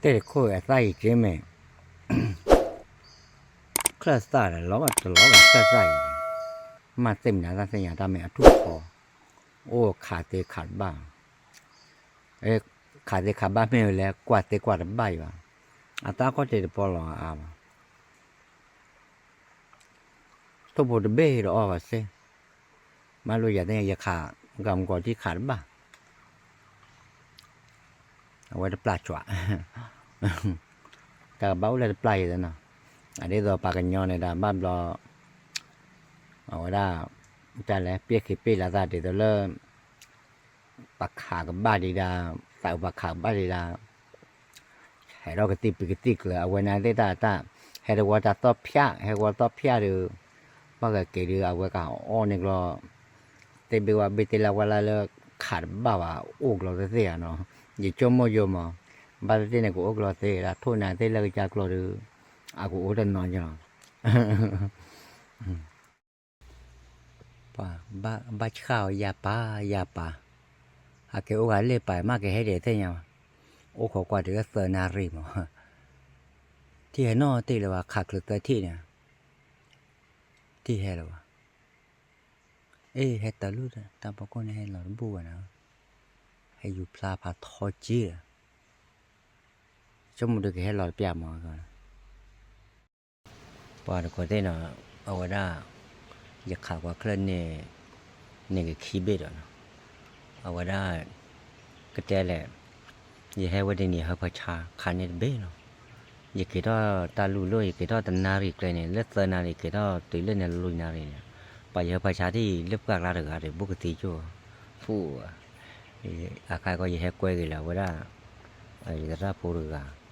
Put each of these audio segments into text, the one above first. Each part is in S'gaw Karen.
တဲတခိၣ်အသၣ်အံၤက့မ့ၢ် ချၢၣ်သၣ်ဒီး လီၤဘၣ်တလီၤဘၣ်ချၢၣ်သၣ်အံၤ, မ့ၢ်သ့ၣ်မနုၤသၣ်သ့ၣ်ညါတၢ်မ့ၢ်အထူၣ်ဃီ, အိၣ်ခးသ့ခးတဘၣ်, ခးသ့ခးဘၣ်မ့ၢ်ဝဲလဲၣ် ကွၢ်သ့ကွၢ်တဘၣ်အံၤဘၣ်, အတၢ်ခီၣ်ထံးတပီလီၤအါဘၣ်. ထိၣ်ဖိတဘ့ၣ်ဒီးအီၣ်ဘၣ်စ့ၢ်, မ့ၢ်လိယၤသ့ၣ်ညါ ယခး ဂၤမူကီးထံခးတဘၣ် အဝဲတပျၢ်ကွၢ်, တၢ်ကဘၣ်အိၣ်လၢတပျၢ်ယၤသ့နီၤ, အဒ်သိးပှၤကညီန့ၣ်ဒီး ဘၣ်ဘျီ အဝဲဒၣ် တၢ်လဲၤပ့ၢ်ခံပ့ၢ်လၢသးဒ်သိးလၢ ပှၤခးကဘၣ်ဒံးဒၣ်, သးပှၤခးကဘၣ်ဒံးဒၣ်, ဟဲထီၣ်ကသံၣ်ပံၤကသံၣ်ကျၢၤ အဝဲန့ၣ်သ့ၣ်တၢ်တၢ်, ဟဲတဝီတၢ်သီၣ်ဖၠၣ် ဟဲဝီသီၣ်ဖၠၣ်ဒီး, ဘၣ်ဂၤက့ၤဒီး အဝဲကအီၣ်န့ၢ်ကျီ သ့ၣ်ဘ့ၣ်ဝါဘ့ၣ်တ့လၢဝဲလၢလၢခးတဘၣ်ဘၣ် အိၣ်ကျီသ့ၣ်သ့ၣ်ဧါနီၤ, ယဆိကမိၣ်ယိမး, ဘၣ်သ့ၣ်သ့ၣ်န့ၣ် ကအိၣ်ကျီသ့ဒၣ် ထိၣ်နၤသ့ၣ်လၢကစၢ်ကျီဒီး, အကအိၣ်တနီၤကလီၤ ပှၤဘၣ်ဆှၣ်အီၤယၤပာ် ယၤပာ်, အကဲအိၣ်ဂၤလ့ၣ်ပာ် မ့ၢ်ကဟဲဒံးသ့ၣ်ညါဘၣ်, အိၣ်ခိးကွၢ်တုၤလၢသၢနၣ်ရံၣ်မး, ထံၣ်ဟဲနီၣ်တ့ၢ်လၢၤဘၣ် ခးချုးသၢထံၣ်န့ၣ်, ထံၣ်ဟဲလၢၤဘၣ်, အ့ ဟဲတၢ်လူၢ် တၢ်ဖီခိၣ်န့ၣ် ဟဲလီၤတဘူၣ်ဘၣ်နၤ, ဟဲယူၤဖျါဖးထီက့ၤဒီး, ဆိကမိၣ်ဒုးကဟဲလီၤတပျၢ်မး ပှၤတကိးသ့ၣ်နီၤ, အဝဲဒၣ် ယခးကွၢ်ချၢၣ်န့ၣ် န့ၣ်ကခံဘ့ၣ်ဒီးနီၤ, အဝဲဒၣ် ကတဲလဲၣ်, ယဟဲဝဲဒ်န့ၣ် ဟၢဖၢဆါခးန့ၣ်တဘ့ၣ်လီၤ, ယက့ၤထီၣ်တၢ်လူၢ်လီၢ် ယက့ၤထီၣ်တနၣ်ရံၣ်ကျဲန့ၣ် လၢသၢနၣ်ရံၣ် က့ၤထီၣ်တုၤလၢန့ၣ်လွံၢ်နၣ်ရံၣ်န့ၣ်, ပှၤယဟၢဖၢဆါထံၣ်လၢပှၢ်ကျါတဂၤဒီး ဘူးကသံကၠိၣ်, ဖူ အခါခီယဟဲကွဲက့ၤလၢအဝဲဒၣ် ယသရၣ်ဖိတဂၤ,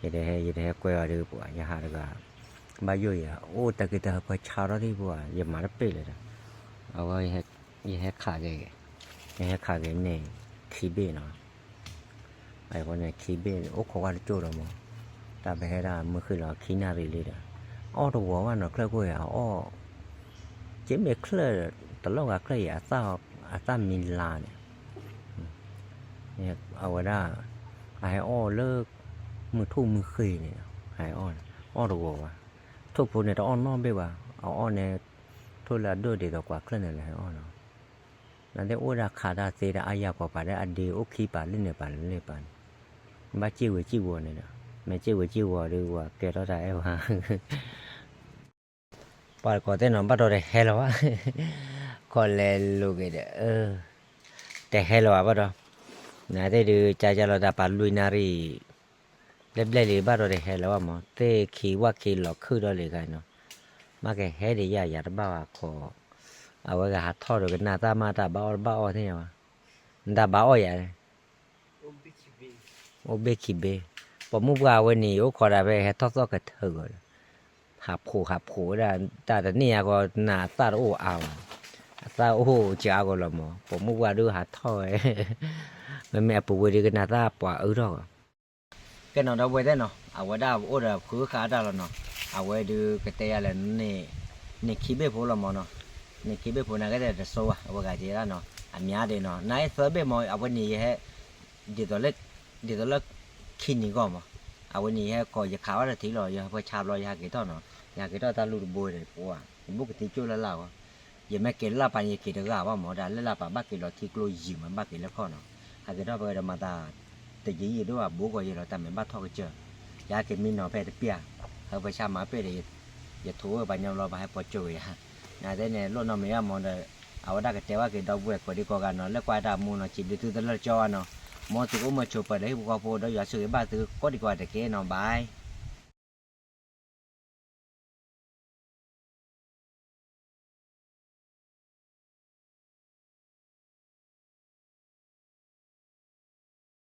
ယတဟဲ ယတဟဲကွဲအီၤဒီး ပှၤယဟးတဂၤ, ဘၣ်ယိၣ်ယၤ အိၣ်တၢ်က့ၤတၢ်ဟၢဖၢဆါထီၣ်ဒံးပှၤ ယမၤတပ့ၢ်လၢၤဒီး, အဝဲ ယဟဲခးက့ၤ, ယဟဲခးက့ၤန့ၣ် ခံဘ့ၣ်နီၤ, အဃိန့ၣ် ခံဘ့ၣ် အိၣ်ခိးကွၢ်တကၠိၢ်ဒီးမး, တၢ်ပဟဲဒၣ်မုၢ်ဃ့ၢ်လီၤခံနၣ်ရံၣ်လံဒီး, အီၣ်တဝီၤဘၣ်နီၤ ချၢၣ်ခိၣ်အံၤ အအီၣ်, က့မ့ၢ်ချၢၣ် တလီၢ်ဂၤချၢၣ်အံၤ အသၣ်မံၤလါန့ၣ် အဝဲဒၣ် အဟဲအီၣ်လၢ မုၢ်ထူၣ်မုၢ်ဃ့ၢ်န့ၣ် ဟဲအီၣ်န့ၣ် အီၣ်တဂီၤဘၣ်, ထိၣ်ဖိန့ၣ်တအီၣ်နီတဘ့ၣ်ဘၣ်, အအီၣ်န့ၣ် ထိၣ်လၢအဒိၣ်ဒ်သိးကွၢ်ချၢၣ်န့ၣ်လၢဟဲအီၣ်နီၤ, နသ့ၣ်အိၣ်ဒၣ်ခးတၢ်သ့ဒၣ်အါယၤကွၢ်ပာ်ဒၣ်အဒ့အိၣ်ခံပာ်လၢန့ၣ်ပာ်လၢန့ၣ်ပာ်န့ၣ်, ဘၣ်စံၣ်ဝဲစံၣ်ဝီၤန့ၣ်ဒီး မ့ၢ်စံၣ်ဝဲစံၣ်ဝီၤဒီး ဝၤကဲထီၣ်တၢ်အဲၣ်ဝဲ ပှၤတကိးသ့ၣ်နီၤ ဘၣ်ဒီးတဟဲလီၤဘၣ်, ခီလဲၤလိာ်က့ၤဒီး တဟဲလီၤဘၣ်ဘၣ်ဒီး, နသ့ၣ်ဒုး ကၢ်ကၢ်လီၤတၢ်ပာ်လွံၢ်နၣ်ရံၣ်, ဘျဲၣ်ဘျဲၣ်လံ ဘၣ်ဒီးတဟဲလီၤဘၣ်မး သ့ၣ်ခံဝၣ်ခံလီၤခုၣ်ဒီးလံခါနီၤ, မ့ၢ်ကဟဲဒံးယၤ ယၤတဘၣ်ဘၣ်ခီ, အဝဲဂၤဟးထီၣ်ဒီးကနၣ်တၢ်မ့ၢ်တၢ်ဘၣ်အီၣ်တဘၣ်အီၣ်သ့ၣ်ညါဘၣ်, နတၢ်ဘၣ်အီၣ်ယၤ အိၣ်ဘ့ၣ်ခံဘ့ၣ်, ပိာ်မုၣ်ပှၢ်အဝဲန့ၣ် ယအိၣ်ခိးဒၣ်ဖဲဟဲထီၣ်သီၣ်ကထၢၣ်ဂီၤဒီး, ဟးဖိးဟးဖိးဝဲဒၣ်, တၢ်တနံၣ်အဂီၢ် နၤအသၣ်တအိၣ်အါဘၣ်, အသၣ်အိၣ်ကါအါဂီၢ်လီၤမး, ပိာ်မုၣ်ပှၢ်ဒုးဟးထီၣ်ဝဲ, မ့မ့ၢ်အပူၤဝဲဒုးကနၣ်တၢ်ပှၤအၢထီၣ်ဂီၤ ကဲနီၤ ဒီပုၢ်ဝဲၢ်သ့ၣ်နီၤ အဝဲဒၣ်အိၣ်ဒီးဃုဃာ်တၢ်လီၤနီၤ, အဝဲဒုးကတဲယၤလၢ န့ၢ်ခံဘ့ၣ်ဖိလီၤမးနီၤ, န့ၢ်ခံဘ့ၣ်ဖိနာ်က့ဒီးတစိဘၣ် အဝဲဂၤကဲဒၣ်နီၤ, အမံၤဒ်နီၤ နသၢဘ့ၣ်မး အဝဲန့ၣ်ယဟဲ ဒ်သိးလၢ ဒ်သိးလၢ ခံနံၤဂီၢ်မး, အဝဲန့ၣ်ယဟဲကိး ယခးဘၣ်တထံၣ်လီၤ ယဟၢဖၢဆါဘျီ ယဟးက့ၤထီၣ်နီၤ, ယဟးက့ၤထီၣ်တၢ်လူၢ်တဘိဒီး ပှၤ ယဘူးကသံကၠိၣ်လၢလၢ်ဂီၢ်, ယမ့ၢ်က့ၤလၢလၢ်ပာ်န့ၣ် ယက့ၤတဂၤဘၣ်မး ဒၣ်လၢလၢ်ပာ်ဘၣ်က့ၤလီၤထံကျိယံာ်မး ဘၣ်က့ၤလၢခီၣ်နီၤ, ဟးက့ၤထီၣ်ဖဲဒီးမၤသး တယံာ်ယံာ်ဒိၣ်အဘူးကီးယဲလီၤ တၢ်မ့ၢ်ဘၣ်ထီၣ်ကစၢၢ်, ယဟဲက့ၤမံနီၤဖဲတပျၢ်, ဟၢဖၢဆါမၤပ့ၢ်ဒီး ယထိးဝဲပှၤညီဘျီ ပှၤဟဲပိာ်ကၠိဝဲယၤ, နသ့ၣ်န့ၣ် လိၣ်နီတမံၤဘၣ်မးဒီး အဝဲဒၣ်ကတဲဘၣ်က့ၤဒီပုၢ်ဝဲၢ်ကိးဒံကိးဂၤနီၤ လၢကွၢ်တၢ်မူနီၤ စံးဘျုးသုတလၢကၠီဘၣ်နီၤ, မ်သုကအိၣ်မုာ်ဆိးပၢၤဒီးဟံၣ်ဖိဃီဖိဒီးယွၤဆိၣ်ဂ့ၤဘၣ်သုကိးဒံကိးဂၤတက့ၢ်နီၤ bye.